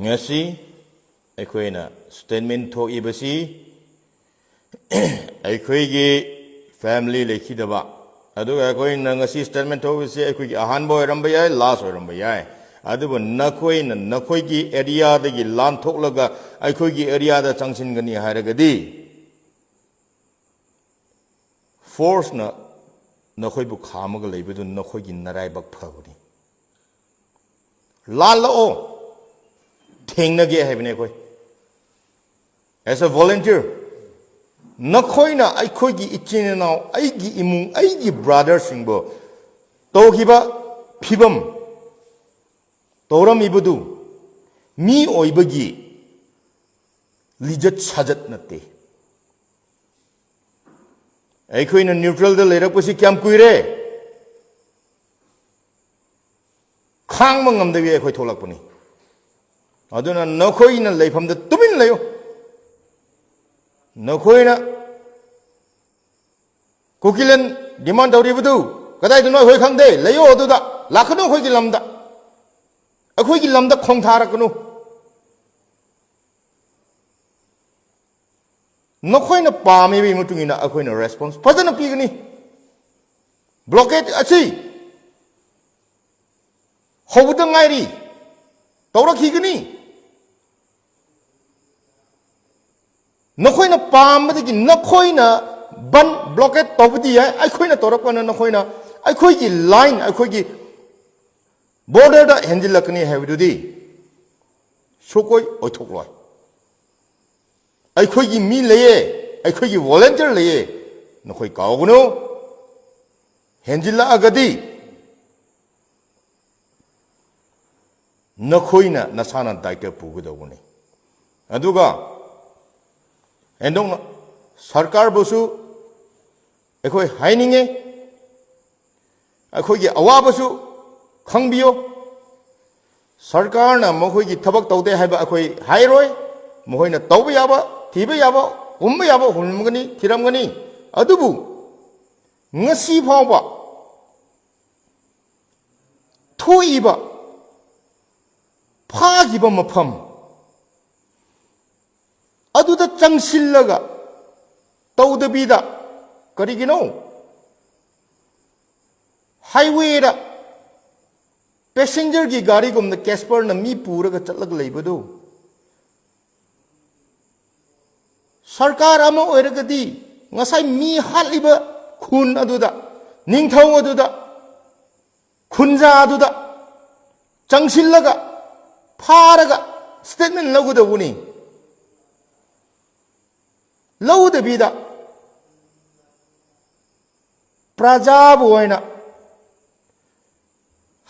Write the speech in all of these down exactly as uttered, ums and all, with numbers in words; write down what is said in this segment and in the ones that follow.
ꯉꯁꯤ ꯑꯩꯈꯣꯏꯅ statement ꯊꯣꯛꯏꯕꯁꯤ ꯑꯩꯈꯣꯏꯒꯤ family ꯂꯩꯈꯤꯗꯕ, ꯑꯗꯨꯒ ꯑꯩꯈꯣꯏꯅ ꯉꯁꯤ statement ꯊꯣꯛꯏꯕꯁꯤ ꯑꯩꯈꯣꯏꯒꯤ ꯑꯍꯥꯟꯕ ꯑꯣꯏꯔꯝꯕ ꯌꯥꯏ, last ꯑꯣꯏꯔꯝꯕ ꯌꯥꯏ꯫ ꯑꯗꯨꯕꯨ ꯅꯈꯣꯏꯅ ꯅꯈꯣꯏꯒꯤ areaꯗꯒꯤ ꯂꯥꯟꯊꯣꯛꯂꯒ ꯑꯩꯈꯣꯏꯒꯤ areaꯗ ꯆꯪꯁꯤꯟꯒꯅꯤ ꯍꯥꯏꯔꯒꯗꯤ, forceꯅ ꯅꯈꯣꯏꯕꯨ ꯈꯥꯝꯃꯒ ꯂꯩꯕꯗꯨ ꯅꯈꯣꯏꯒꯤ ꯅꯔꯥꯏꯕꯛ ꯐꯕꯅꯤ꯫ ꯂꯥꯜꯂꯛꯑꯣ, ꯊꯦꯡꯅꯒꯦ ꯍꯥꯏꯕꯅꯦ ꯑꯩꯈꯣꯏ꯫ As a volunteer, ꯅꯈꯣꯏꯅ ꯑꯩꯈꯣꯏꯒꯤ ꯏꯆꯤꯟ ꯏꯅꯥꯎ, ꯑꯩꯒꯤ ꯏꯃꯨꯡ, ꯑꯩꯒꯤ brotherꯁꯤꯡꯕꯨ ꯇꯧꯈꯤꯕ ꯐꯤꯕꯝ, ꯇꯧꯔꯝꯃꯤꯕꯗꯨ ꯃꯤ ꯑꯣꯏꯕꯒꯤ ꯂꯤꯆꯠ ꯁꯥꯖꯠ ꯅꯠꯇꯦ꯫ ꯑꯩꯈꯣꯏꯅ neutralꯗ ꯂꯩꯔꯛꯄꯁꯤ ꯀꯌꯥꯝ ꯀꯨꯏꯔꯦ? ꯈꯥꯡꯕ ꯉꯝꯗꯕꯤ ꯑꯩꯈꯣꯏ ꯊꯣꯛꯂꯛꯄꯅꯤ꯫ ꯑꯗꯨꯅ ꯅꯈꯣꯏꯅ ꯂꯩꯐꯝꯗ ꯇꯨꯃꯤꯟ ꯂꯩꯌꯨ꯫ ꯅꯈꯣꯏꯅ ꯀꯨꯀꯤꯂꯦꯟ demand ꯇꯧꯔꯤꯕꯗꯨ ꯀꯗꯥꯏꯗꯅꯣ ꯑꯩꯈꯣꯏ ꯈꯪꯗꯦ꯫ ꯂꯩꯌꯣ ꯑꯗꯨꯗ, ꯂꯥꯛꯀꯅꯨ ꯑꯩꯈꯣꯏꯒꯤ ꯂꯝꯗ꯫ ꯑꯩꯈꯣꯏꯒꯤ ꯂꯝꯗ ꯈꯣꯡ ꯊꯥꯔꯛꯀꯅꯨ꯫ ꯅꯈꯣꯏꯅ ꯄꯥꯝꯃꯤꯕꯒꯤ ꯃꯇꯨꯡ ꯏꯟꯅ ꯑꯩꯈꯣꯏꯅ response ꯐꯖꯅ ꯄꯤꯒꯅꯤ꯫ Blockade ꯑꯁꯤ ꯍꯧꯕꯗ ꯉꯥꯏꯔꯤ, ꯇꯧꯔꯛꯈꯤꯒꯅꯤ꯫ ꯅꯈꯣꯏꯅ ꯄꯥꯝꯕꯗꯒꯤ ꯅꯈꯣꯏꯅ ꯕꯟ, blockade ꯇꯧꯕꯗꯤ ꯌꯥꯏ, ꯑꯩꯈꯣꯏꯅ ꯇꯧꯔꯛꯄꯅ ꯅꯈꯣꯏꯅ ꯑꯩꯈꯣꯏꯒꯤ line, ꯑꯩꯈꯣꯏꯒꯤ borderꯗ ꯍꯦꯟꯖꯤꯜꯂꯛꯀꯅꯤ ꯍꯥꯏꯕꯗꯨꯗꯤ ꯁꯨꯛꯑꯣꯏ ꯑꯣꯏꯊꯣꯛꯂꯣꯏ꯫ ꯑꯩꯈꯣꯏꯒꯤ ꯃꯤ ꯂꯩꯌꯦ, ꯑꯩꯈꯣꯏꯒꯤ volunteer ꯂꯩꯌꯦ, ꯅꯈꯣꯏ ꯀꯥꯎꯒꯅꯨ꯫ ꯍꯦꯟꯖꯤꯜꯂꯛꯑꯒꯗꯤ ꯅꯈꯣꯏꯅ ꯅꯁꯥꯅ ꯗꯥꯏꯇ ꯄꯨꯒꯗꯧꯕꯅꯤ꯫ ꯑꯗꯨꯒ ꯍꯦꯟꯗꯣꯛꯅ ꯁꯔꯀꯥꯔꯕꯨꯁꯨ ꯑꯩꯈꯣꯏ ꯍꯥꯏꯅꯤꯡꯉꯦ, ꯑꯩꯈꯣꯏꯒꯤ ꯑꯋꯥꯕꯁꯨ ꯈꯪꯕꯤꯌꯨ꯫ ꯁꯔꯀꯥꯔꯅ ꯃꯈꯣꯏꯒꯤ ꯊꯕꯛ ꯇꯧꯗꯦ ꯍꯥꯏꯕ ꯑꯩꯈꯣꯏ ꯍꯥꯏꯔꯣꯏ꯫ ꯃꯈꯣꯏꯅ ꯇꯧꯕ ꯌꯥꯕ, ꯊꯤꯕ ꯌꯥꯕ, ꯍꯨꯝꯕ ꯌꯥꯕ ꯍꯨꯝꯂꯝꯒꯅꯤ, ꯊꯤꯔꯝꯒꯅꯤ꯫ ꯑꯗꯨꯕꯨ ꯉꯁꯤ ꯐꯥꯎꯕ ꯊꯣꯛꯏꯕ ꯐꯥꯈꯤꯕ ꯃꯐꯝ ꯑꯗꯨꯗ ꯆꯪꯁꯤꯜꯂꯒ ꯇꯧꯗꯕꯤꯗ, ꯀꯔꯤꯒꯤꯅꯣ? ꯍꯥꯏꯋꯦꯗ ꯄꯦꯁꯦꯟꯖꯔꯒꯤ ꯒꯥꯔꯤꯒꯨꯝꯅ ꯀꯦꯁꯄꯔꯅ ꯃꯤ ꯄꯨꯔꯒ ꯆꯠꯂꯒ ꯂꯩꯕꯗꯨ, ꯁꯔꯀꯥꯔ ꯑꯃ ꯑꯣꯏꯔꯒꯗꯤ ꯉꯁꯥꯏ ꯃꯤ ꯍꯥꯠꯂꯤꯕ ꯈꯨꯟ ꯑꯗꯨꯗ, ꯅꯤꯡꯊꯧ ꯑꯗꯨꯗ, ꯈꯨꯟꯖꯥ ꯑꯗꯨꯗ ꯆꯪꯁꯤꯜꯂꯒ, ꯐꯥꯔꯒ ꯁ꯭ꯇꯦꯠꯃꯦꯟ ꯂꯧꯒꯗꯧꯕꯅꯤ꯫ ꯂꯧꯗꯕꯤꯗ ꯄ꯭ꯔꯖꯥꯕꯨ ꯑꯣꯏꯅ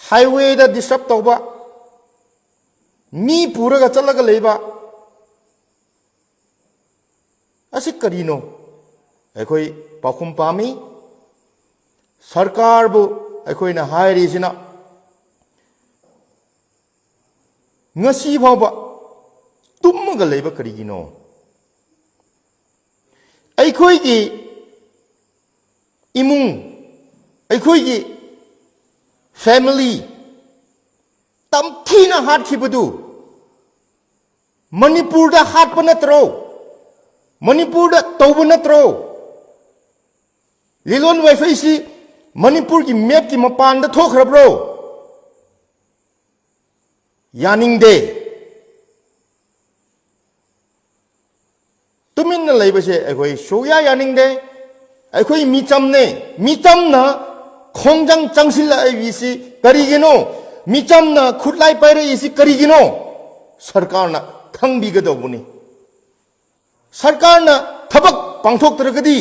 ꯍꯥꯏꯋꯦꯗ ꯗꯤꯁꯇꯔꯕ ꯇꯧꯕ, ꯃꯤ ꯄꯨꯔꯒ ꯆꯠꯂꯒ ꯂꯩꯕ, ꯑꯁꯤ ꯀꯔꯤꯅꯣ? ꯑꯩꯈꯣꯏ ꯄꯥꯎꯈꯨꯝ ꯄꯥꯝꯃꯤ꯫ ꯁꯔꯀꯥꯔꯕꯨ ꯑꯩꯈꯣꯏꯅ ꯍꯥꯏꯔꯤꯁꯤꯅ, ꯉꯁꯤ ꯐꯥꯎꯕ ꯇꯨꯝꯃꯒ ꯂꯩꯕ ꯀꯔꯤꯒꯤꯅꯣ? ꯑꯩꯈꯣꯏꯒꯤ ꯏꯃꯨꯡ, ꯑꯩꯈꯣꯏꯒꯤ ꯐꯦꯃꯤꯂꯤ ꯇꯝꯊꯤꯅ ꯍꯥꯠꯈꯤꯕꯗꯨ ꯃꯅꯤꯄꯨꯔꯗ ꯍꯥꯠꯄ ꯅꯠꯇ꯭ꯔꯣ? ꯃꯅꯤꯄꯨꯔꯗ ꯇꯧꯕ ꯅꯠꯇ꯭ꯔꯣ? ꯂꯤꯂꯣꯟ ꯋꯥꯏꯐꯩꯁꯤ ꯃꯅꯤꯄꯨꯔꯒꯤ ꯃꯦꯞꯀꯤ ꯃꯄꯥꯟꯗ ꯊꯣꯛꯈ꯭ꯔꯕ꯭ꯔꯣ? ꯌꯥꯅꯤꯡꯗꯦ꯫ ꯇꯨꯃꯤꯟꯅ ꯂꯩꯕꯁꯦ ꯑꯩꯈꯣꯏ ꯁꯨꯛꯌꯥ ꯌꯥꯅꯤꯡꯗꯦ꯫ ꯑꯩꯈꯣꯏ ꯃꯤꯆꯝꯅꯦ꯫ ꯃꯤꯆꯝꯅ ꯈꯣꯡꯖꯪ ꯆꯪꯁꯤꯜꯂꯛꯏꯁꯤ ꯀꯔꯤꯒꯤꯅꯣ? ꯃꯤꯆꯝꯅ ꯈꯨꯠꯂꯥꯏ ꯄꯥꯏꯔꯛꯏꯁꯤ ꯀꯔꯤꯒꯤꯅꯣ? ꯁꯔꯀꯥꯔꯅ ꯈꯪꯕꯤꯒꯗꯧꯕꯅꯤ꯫ ꯁꯔꯀꯥꯔꯅ ꯊꯕꯛ ꯄꯥꯡꯊꯣꯛꯇ꯭ꯔꯒꯗꯤ,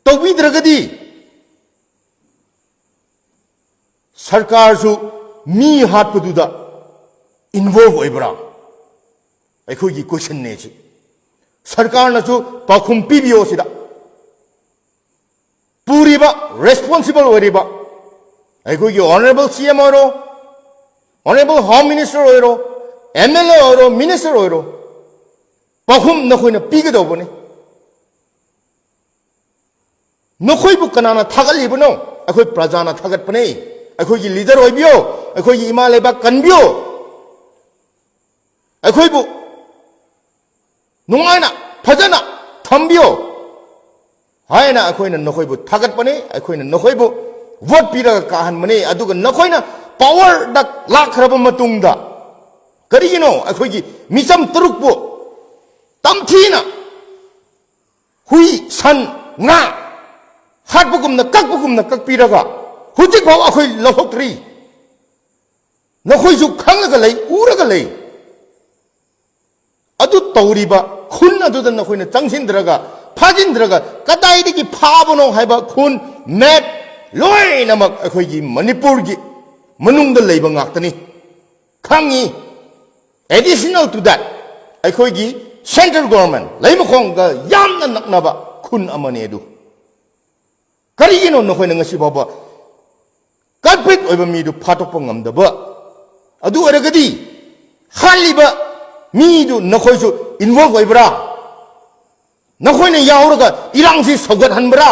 ꯇꯧꯕꯤꯗ꯭ꯔꯒꯗꯤ, ꯁꯔꯀꯥꯔꯁꯨ ꯃꯤ ꯍꯥꯠꯄꯗꯨꯗ ꯏꯟꯚꯣꯜꯚ ꯑꯣꯏꯕ꯭ꯔꯥ? ꯑꯩꯈꯣꯏꯒꯤ ꯀꯣꯏꯁꯟꯅꯦ ꯁꯤ꯫ ꯁꯔꯀꯥꯔꯅꯁꯨ ꯄꯥꯎꯈꯨꯝ ꯄꯤꯕꯤꯌꯣ ꯁꯤꯗ꯫ ꯄꯨꯔꯤꯕ, ꯔꯦꯁꯄꯣꯟꯁꯤꯕꯜ ꯑꯣꯏꯔꯤꯕ ꯑꯩꯈꯣꯏꯒꯤ ꯑꯣꯅꯔꯦꯕꯜ ꯁꯤ ꯑꯦꯝ ꯑꯣꯏꯔꯣ, ꯑꯣꯅꯔꯦꯕꯜ ꯍꯣꯝ ꯃꯤꯅꯤꯁꯇꯔ ꯑꯣꯏꯔꯣ, ꯑꯦꯝ ꯑꯦꯜ ꯑꯦ ꯑꯣꯏꯔꯣ, ꯃꯤꯅꯤꯁꯇꯔ ꯑꯣꯏꯔꯣ, ꯄꯥꯎꯈꯨꯝ ꯅꯈꯣꯏꯅ ꯄꯤꯒꯗꯧꯕꯅꯤ꯫ ꯅꯈꯣꯏꯕꯨ ꯀꯅꯥꯅ ꯊꯥꯒꯠꯂꯤꯕꯅꯣ? ꯑꯩꯈꯣꯏ ꯄ꯭ꯔꯖꯥꯅ ꯊꯥꯒꯠꯄꯅꯦ꯫ ꯑꯩꯈꯣꯏꯒꯤ ꯂꯤꯗꯔ ꯑꯣꯏꯕꯤꯌꯣ, ꯑꯩꯈꯣꯏꯒꯤ ꯏꯃꯥ ꯂꯩꯕꯥꯛ ꯀꯟꯕꯤꯌꯣ, ꯑꯩꯈꯣꯏꯕꯨ ꯅꯨꯡꯉꯥꯏꯅ ꯐꯖꯅ ꯊꯝꯕꯤꯌꯣ ꯍꯥꯏꯅ ꯑꯩꯈꯣꯏꯅ ꯅꯈꯣꯏꯕꯨ ꯊꯥꯒꯠꯄꯅꯤ꯫ ꯑꯩꯈꯣꯏꯅ ꯅꯈꯣꯏꯕꯨ ꯚꯣꯠ ꯄꯤꯔꯒ ꯀꯥꯍꯟꯕꯅꯤ꯫ ꯑꯗꯨꯒ ꯅꯈꯣꯏꯅ ꯄꯥꯋꯔꯗ ꯂꯥꯛꯈ꯭ꯔꯕ ꯃꯇꯨꯡꯗ ꯀꯔꯤꯒꯤꯅꯣ ꯑꯩꯈꯣꯏꯒꯤ ꯃꯤꯆꯝ ꯇꯔꯨꯛꯄꯨ ꯇꯝꯊꯤꯅ ꯍꯨꯏ, ꯁꯟ, ꯉꯥ ꯍꯥꯠꯄꯒꯨꯝꯅ, ꯀꯛꯄꯒꯨꯝꯅ ꯀꯛꯄꯤꯔꯒ ꯍꯧꯖꯤꯛ ꯐꯥꯎ ꯑꯩꯈꯣꯏ ꯂꯧꯊꯣꯛꯇ꯭ꯔꯤ? ꯅꯈꯣꯏꯁꯨ ꯈꯪꯂꯒ ꯂꯩ, ꯎꯔꯒ ꯂꯩ꯫ ꯑꯗꯨ ꯇꯧꯔꯤꯕ ꯈꯨꯟ ꯑꯗꯨꯗ ꯅꯈꯣꯏꯅ ꯆꯪꯁꯤꯟꯗ꯭ꯔꯒ, ꯐꯥꯖꯤꯟꯗ꯭ꯔꯒ, ꯀꯗꯥꯏꯗꯒꯤ ꯐꯥꯕꯅꯣ ꯍꯥꯏꯕ ꯈꯨꯟ, ꯃꯦꯞ ꯂꯣꯏꯅꯃꯛ ꯑꯩꯈꯣꯏꯒꯤ ꯃꯅꯤꯄꯨꯔꯒꯤ ꯃꯅꯨꯡꯗ ꯂꯩꯕ ꯉꯥꯛꯇꯅꯤ꯫ ꯈꯪꯉꯤ꯫ Additional to that, ꯑꯩꯈꯣꯏꯒꯤ central government ꯂꯩꯃꯈꯣꯡꯒ ꯌꯥꯝꯅ ꯅꯛꯅꯕ ꯈꯨꯟ ꯑꯃꯅꯤ ꯑꯗꯨ꯫ ꯀꯔꯤꯒꯤꯅꯣ ꯅꯈꯣꯏꯅ ꯉꯁꯤ ꯐꯥꯎꯕ culprit ꯑꯣꯏꯕ ꯃꯤꯗꯨ ꯐꯥꯗꯣꯛꯄ ꯉꯝꯗꯕ? ꯑꯗꯨ ꯑꯣꯏꯔꯒꯗꯤ ꯍꯥꯠꯂꯤꯕ ꯃꯤꯗꯨ ꯅꯈꯣꯏꯁꯨ involve ꯑꯣꯏꯕ꯭ꯔꯥ? ꯅꯈꯣꯏꯅ ꯌꯥꯎꯔꯒ ꯏꯔꯥꯡꯁꯤ ꯁꯧꯒꯠꯍꯟꯕ꯭ꯔꯥ?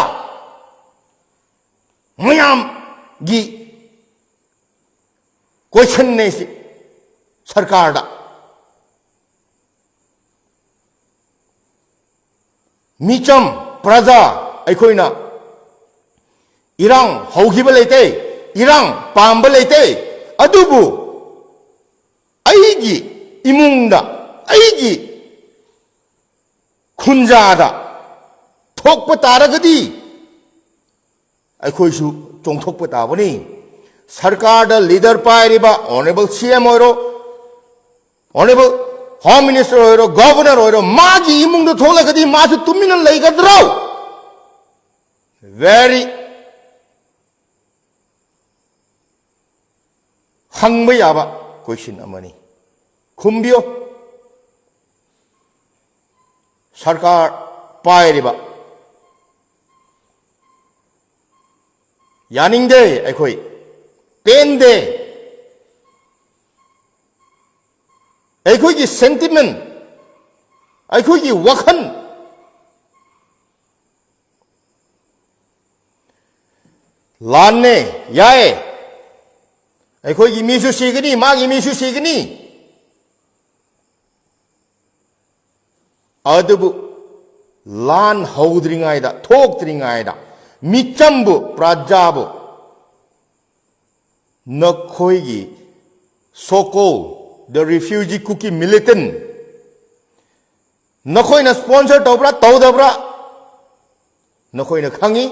ꯃꯌꯥꯝꯒꯤ questionꯅꯦ ꯁꯤ ꯁꯔꯀꯥꯔꯗ꯫ ꯃꯤꯆꯝ, ꯄ꯭ꯔꯖꯥ, ꯑꯩꯈꯣꯏꯅ ꯏꯔꯥꯡ ꯍꯧꯈꯤꯕ ꯂꯩꯇꯦ, ꯏꯔꯥꯡ ꯄꯥꯝꯕ ꯂꯩꯇꯦ꯫ ꯑꯗꯨꯕꯨ ꯑꯩꯒꯤ ꯏꯃꯨꯡꯗ, ꯑꯩꯒꯤ ꯈꯨꯟꯖꯥꯗ ꯊꯣꯛꯄ ꯇꯥꯔꯒꯗꯤ ꯑꯩꯈꯣꯏꯁꯨ ꯆꯣꯡꯊꯣꯛꯄ ꯇꯥꯕꯅꯤ꯫ ꯁꯔꯀꯥꯔꯗ ꯂꯤꯗꯔ ꯄꯥꯏꯔꯤꯕ Honourable C M ꯑꯣꯏꯔꯣ, Honourable Home Minister ꯑꯣꯏꯔꯣ, Governor ꯑꯣꯏꯔꯣ, ꯃꯥꯒꯤ ꯏꯃꯨꯡꯗ ꯊꯣꯛꯂꯒꯗꯤ ꯃꯥꯁꯨ ꯇꯨꯃꯤꯟꯅ ꯂꯩꯒꯗ꯭ꯔꯣ? Very ꯍꯪꯕ ꯌꯥꯕ question ꯑꯃꯅꯤ꯫ ꯈꯨꯝꯕꯤꯌꯣ꯫ ꯁꯔꯀꯥꯔ ꯄꯥꯏꯔꯤꯕ, ꯌꯥꯅꯤꯡꯗꯦ ꯑꯩꯈꯣꯏ, ꯄꯦꯟꯗꯦ꯫ ꯑꯩꯈꯣꯏꯒꯤ sentiment, ꯑꯩꯈꯣꯏꯒꯤ ꯋꯥꯈꯜ ꯂꯥꯟꯅꯦ, ꯌꯥꯏ, ꯑꯩꯈꯣꯏꯒꯤ ꯃꯤꯁꯨ ꯁꯤꯒꯅꯤ, ꯃꯥꯒꯤ ꯃꯤꯁꯨ ꯁꯤꯒꯅꯤ꯫ ꯑꯗꯨꯕꯨ ꯂꯥꯟ ꯍꯧꯗ꯭ꯔꯤꯉꯩꯗ, ꯊꯣꯛꯇ꯭ꯔꯤꯉꯩꯗ ꯃꯤꯆꯝꯕꯨ, ꯄ꯭ꯔꯖꯥꯕꯨ ꯅꯈꯣꯏꯒꯤ so called the refugee Kuki militant ꯅꯈꯣꯏꯅ sponsor ꯇꯧꯕ꯭ꯔꯥ ꯇꯧꯗꯕ꯭ꯔꯥ ꯅꯈꯣꯏꯅ ꯈꯪꯉꯤ꯫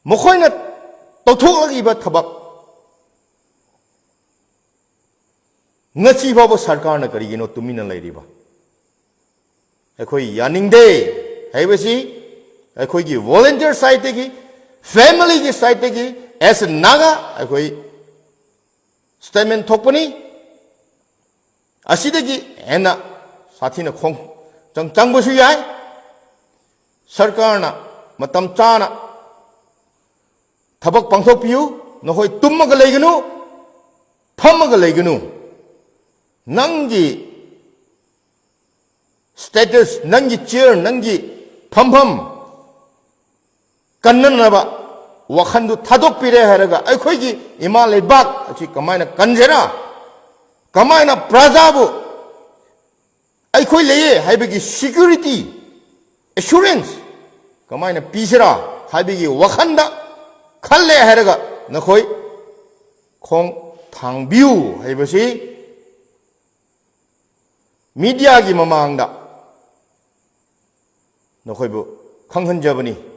ꯃꯈꯣꯏꯅ ꯇꯧꯊꯣꯛꯂꯛꯏꯕ ꯊꯕꯛ ꯉꯁꯤ ꯐꯥꯎꯕ ꯁꯔꯀꯥꯔꯅ ꯀꯔꯤꯒꯤꯅꯣ ꯇꯨꯃꯤꯟꯅ ꯂꯩꯔꯤꯕ? ꯑꯩꯈꯣꯏ ꯌꯥꯅꯤꯡꯗꯦ ꯍꯥꯏꯕꯁꯤ ꯑꯩꯈꯣꯏꯒꯤ volunteer sideꯇꯒꯤ, familyꯒꯤ sideꯇꯒꯤ, as a Naga ꯑꯩꯈꯣꯏ statement ꯊꯣꯛꯄꯅꯤ꯫ ꯑꯁꯤꯗꯒꯤ ꯍꯦꯟꯅ ꯁꯥꯊꯤꯅ ꯈꯣꯡ ꯆꯪ-, ꯆꯪꯕꯁꯨ ꯌꯥꯏ꯫ ꯁꯔꯀꯥꯔꯅ ꯃꯇꯝ ꯆꯥꯅ ꯊꯕꯛ ꯄꯥꯡꯊꯣꯛꯄꯤꯌꯨ꯫ ꯅꯈꯣꯏ ꯇꯨꯝꯃꯒ ꯂꯩꯒꯅꯨ, ꯐꯝꯃꯒ ꯂꯩꯒꯅꯨ꯫ ꯅꯪꯒꯤ status, ꯅꯪꯒꯤ chair, ꯅꯪꯒꯤ ꯐꯝꯐꯝ ꯀꯟꯅꯅꯕ ꯋꯥꯈꯜꯗꯨ ꯊꯥꯗꯣꯛꯄꯤꯔꯦ ꯍꯥꯏꯔꯒ ꯑꯩꯈꯣꯏꯒꯤ ꯏꯃꯥ ꯂꯩꯕꯥꯛ ꯑꯁꯤ ꯀꯃꯥꯏꯅ ꯀꯟꯖꯔꯥ? ꯀꯃꯥꯏꯅ ꯄ꯭ꯔꯖꯥꯕꯨ ꯑꯩꯈꯣꯏ ꯂꯩꯌꯦ ꯍꯥꯏꯕꯒꯤ security, assurance ꯀꯃꯥꯏꯅ ꯄꯤꯁꯤꯔꯥ ꯍꯥꯏꯕꯒꯤ ꯋꯥꯈꯜꯗ ꯈꯜꯂꯦ ꯍꯥꯏꯔꯒ ꯅꯈꯣꯏ ꯈꯣꯡ ꯊꯥꯡꯕꯤꯌꯨ ꯍꯥꯏꯕꯁꯤ mediaꯒꯤ ꯃꯃꯥꯡꯗ ꯅꯈꯣꯏꯕꯨ ꯈꯪꯍꯟꯖꯕꯅꯤ꯫